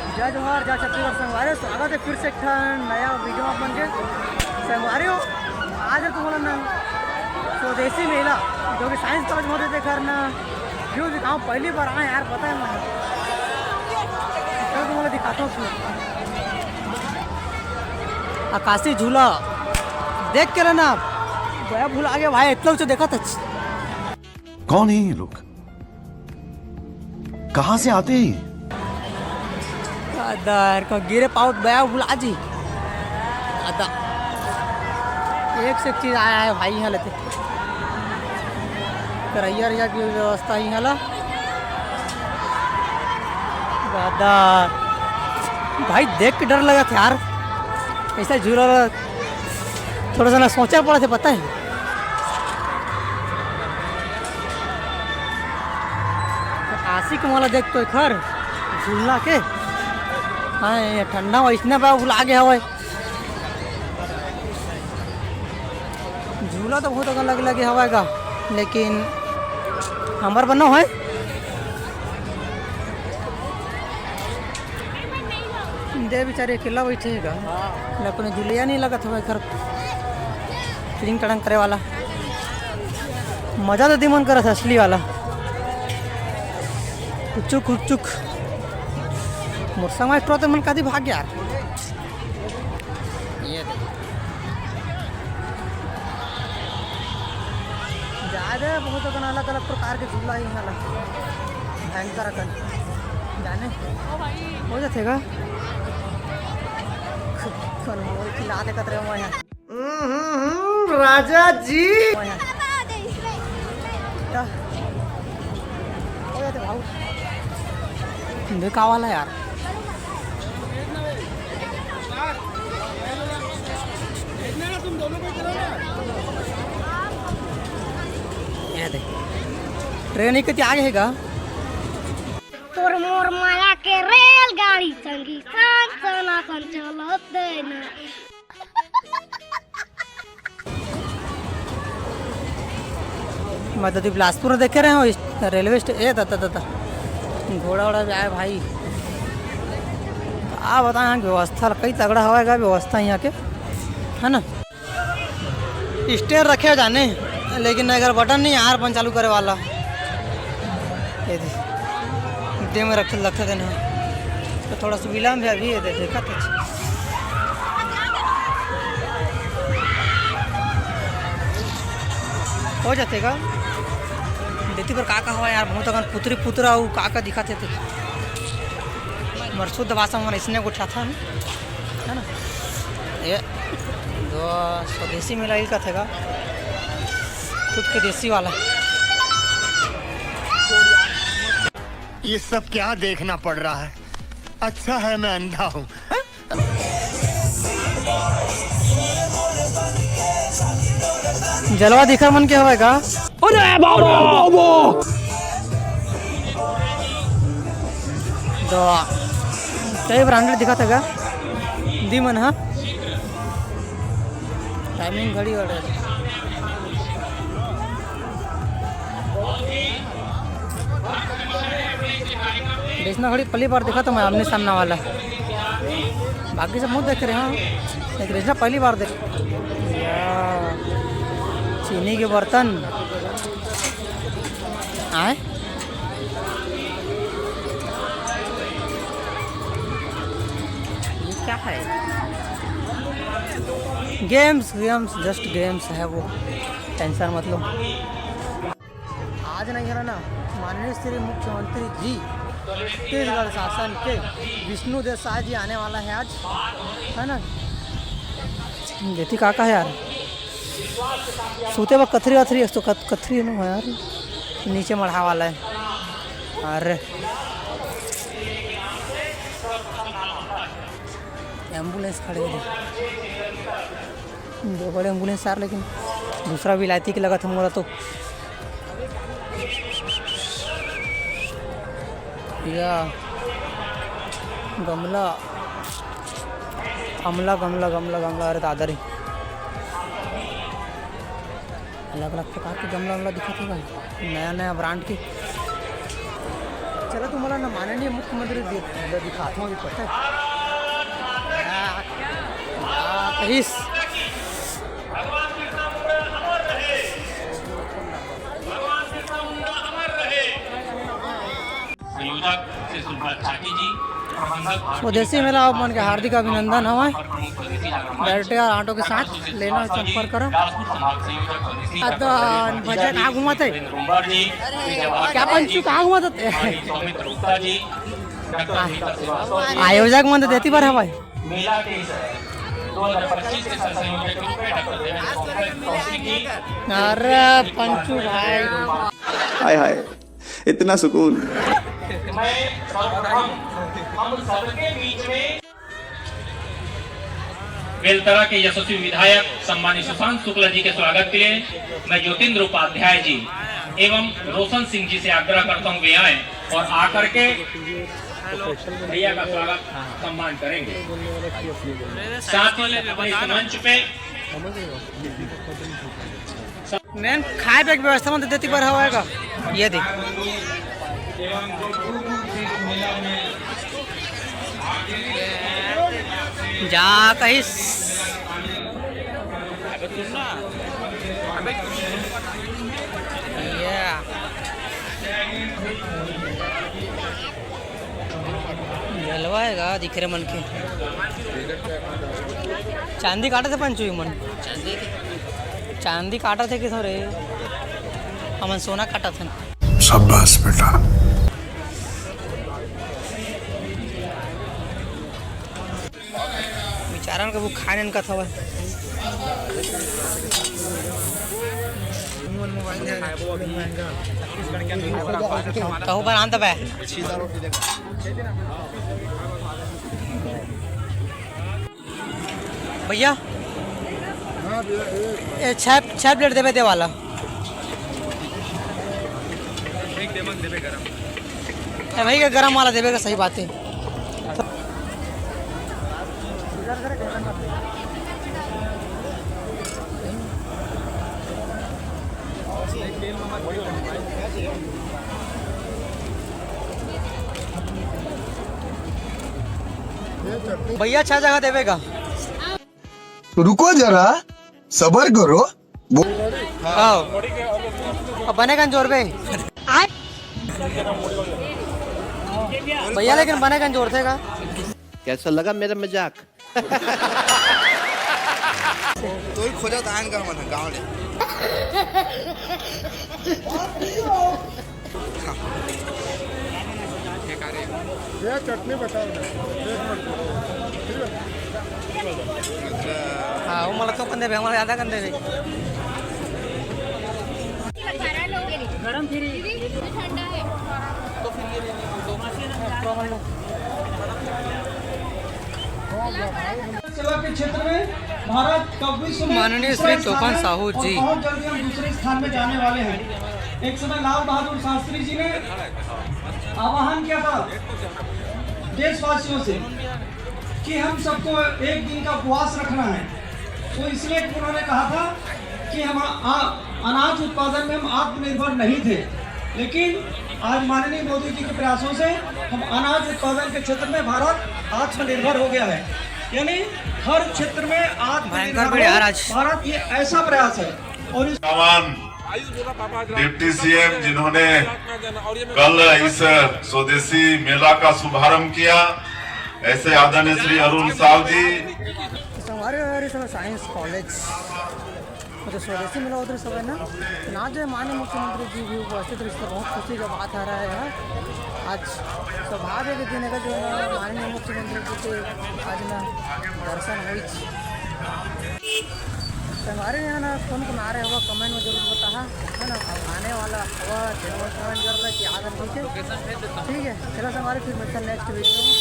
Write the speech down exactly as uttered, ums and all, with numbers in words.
जय जोहार, जय छत्तीसगढ़ संगवारी हो, स्वागत हे फिर से एक ठन नया video में अपन के। संगवारी हो, आज हे तुमन ना स्वदेशी मेला, जो कि साइंस कॉलेज में होथे, तेखर ना view दिखाओ, पहली बार आए यार, पता हे ना। चलो तुमन ला दिखाता हूँ। आकाशी झूला देख के ना, बया भुला गे भाई, इतना ऊंचा देखत हच। कौन है ये लोग? कहाँ से आते हैं ये? दादा यार, को गिरे पावत बया भुला जी। दादा, एक से एक चीज आया है भाई, यहाँ लेते। करैया रैया की व्यवस्था ही है ला। दादा, भाई देख के डर लगथे यार, ऐसा झूला ला थोड़ा सा ना सोचा पड़थे, पता हे। आशिक वाला देख तो एखर झूला के। हाँ, ये ठंडा वैसने बा, भुला गे हवय। झूला तो बहुत अकन लगे लगे हवय गा, लेकिन हमर बनो है। दे बेचारे अकेला बैठे हे गा, न कोनो झुलिया नहीं लगत हवय एखर टिड़िंग टड़ंग करे वाला। मजा तो दिमन करत हे असली वाला। हुचुक हुचुक। मोर संग मास्टर तो मन कादी भाग यार। ये दे। जाए दे, बहुत अकन अलग अलग प्रकार के झूला हे इहाँ ला। भयंकर अकन। जाने? हो जाथे गा? कौन मोर खिला दे कतरे हुआ है। हम्म, हम्म, हम्म, राजा जी। हो जाथे भाऊ। देखा वाला यार। ये दे। ट्रेन ही कति आगे हे गा। तोर मोर माया के रेलगाड़ी संगी सन सनातन चलत देना। मैं तो बिलासपुर देखे रहे हूँ, इस रेलवे स्टे-, ए, ता, ता, ता, ता। घोड़ा वोड़ा भी आए भाई। का बताएं, यहाँ की व्यवस्था कई तगड़ा हवय गा, व्यवस्था यहाँ के, है ना? स्टेयर रखे हो जाने, लेकिन अगर बटन नहीं यार, अपन चालू करे वाला। ये दे, दे में रखे, रखे देना। तो थोड़ा सा विलम्ब है अभी, ये दे, देखा तो। हो जाथे गा। देती पर का का हवा यार, बहुत अकन पुतरी पुतरा अउ का का दिखत हे ते। मर शुद्ध भाषा में अइसने गोठियाथन, है ना? ये दो स्वदेशी मेला ही कथे गा, खुद के देसी वाला। ये सब क्या देखना पड़ रहा है? अच्छा है मैं अंधा हूँ। जलवा दिखर मन के हवय का? अरे बाबा! तो कई ब्रांडेड दिखत हे का? दी मन हा टाइमिंग घड़ी order। बेचना घड़ी पहली बार देखा तो मैं आमने सामने वाला। बाकी सब मुंह देख रहे हैं, लेकिन बेचना पहली बार देख। या, चीनी के बर्तन आए। ये क्या है? गेम्स, गेम्स, जस्ट गेम्स है वो, टेंशन मत लो। आज नहीं है ना, माननीय श्री मुख्यमंत्री जी छत्तीसगढ़ शासन के विष्णु देव साय जी आने वाला है आज, है ना? देखी का का है यार, सूते बर कथरी वथरी, एक तो कथ-, कथरी नो है यार, नीचे मढ़ा वाला है। अरे एम्बुलेंस खड़े हे, दो बड़े एम्बुलेंस यार, लेकिन दूसरा विलायती के लगत हे मोला तो। या गमला, गमला, गमला, गमला, गमला, अरे दादा रे, अलग-अलग प्रकार के गमला-वमला दिखत हे भाई, नया-नया ब्रांड के। चलो, तुम्हाला ना माननीय मुख्यमंत्री दि-, दिखाता हूँ, अभी पता है। हाँ, हाँ, कहिस। संयोजक श्री सुब्रत ठाकुर जी, प्रबंधक भारतीय स्वदेशी मेला आप मन के हार्दिक अभिनंदन हवय। और प्रमुख स्वदेशी जागरण मंच, बैठे और ऑटो के साथ लेना संपर्क करो। बिलासपुर संभाग संयोजक स्वदेशी अदन भजन आ घुमाते। सुरेंद्र कुमार जी, विजय भास्कर क्या पंचू जी, कहाँ घुमाते? सौमित्र गुप्ता जी, डॉक्टर अमिता श्रीवास्तव जी, आयोजक मन तो देती बार हवय। मेला के इस दो हज़ार पच्चीस के सह संयोजक के रूप में डॉक्टर देवेंद्र कौशिक जी। अरे पंचू भाई। हाय हाय, इतना सुकून। मैं सर्वप्रथम हम सबके बीच में बेलतरा के यशस्वी विधायक सम्मानित सुशांत शुक्ला जी के स्वागत के लिए मैं ज्योतिंद्र उपाध्याय जी एवं रोशन सिंह जी से आग्रह करता हूं, वे आए और आकर के भैया का स्वागत सम्मान करेंगे। साथ ही अपने इस मंच पे मेन खाए पिए के व्यवस्था मन तो देती बर हवय का? ये दे। जा कहिस। ये। जलवा हे गा, दिख रहे मन के। चांदी काटत हे पंचू मन। चांदी काटत हे कि थोरे? हमन सोना काटत हन। शाबाश बेटा। बेचारा मन कभू खाए नन कथवय। कहूँ पर आन तबे। भैया, ये छः, छः प्लेट देवे दे वाला। ए भाई, का गरम वाला देवे का, सही बात है। भैया, छह जगह देवे का। तो रुको जरा, सबर करो। आओ। अब बने कन जोर बे। भैया, लेकिन बने कन जोर थे का? कैसा लगा मेरा मजाक? तो ही खोजा था आन का मन गाँव ले। ये चटनी बताओ ना, एक मिनट। ठीक है। हाँ, वो मला तो कंदे बे, मला ज्यादा कंदे बे। गरम फ्री। ठंडा है। सेवा के क्षेत्र में भारत का विश्व में माननीय श्री तीसरा स्थान तोपन है साहू और जी। बहुत जल्दी हम दूसरे स्थान में जाने वाले हैं। एक समय लाल बहादुर शास्त्री जी ने आह्वान किया था देशवासियों से कि हम सबको एक दिन का उपवास रखना है, तो इसलिए उन्होंने कहा था कि हम आ, अनाज उत्पादन में हम आत्मनिर्भर नहीं थे, लेकिन आज माननीय मोदी जी के प्रयासों से हम अनाज उत्पादन के क्षेत्र में भारत आत्मनिर्भर हो गया है। यानी हर क्षेत्र में भयंकर आत्मनिर्भर भीड़ यार हो आज। भारत, ये ऐसा प्रयास है। और इस जवान डिप्टी सीएम जिन्होंने कल इस स्वदेशी मेला का शुभारंभ किया, ऐसे आदरणीय श्री अरुण साव जी। संगवारी हो, ये सब साइंस कॉलेज, मतलब स्वदेशी मेला उधर सब है ना, तो ना जो है माननीय मुख्यमंत्री जी भी उपस्थित रहे, तो बहुत खुशी का बात आ रहा है यार। आज सौभाग्य के दिन है जो है ना, माननीय मुख्यमंत्री जी के आज ना दर्शन हुई। संगवारी यहाँ ना कौन कौन आ रहे हो, कमेंट में जरूर बताहा, है ना। अब आने वाला हुआ, जरूर कमेंट करता कि आ रहा, ठीक है, ठीक है। चलो संगवारी, फिर मिलता है नेक्स्ट वीडियो में।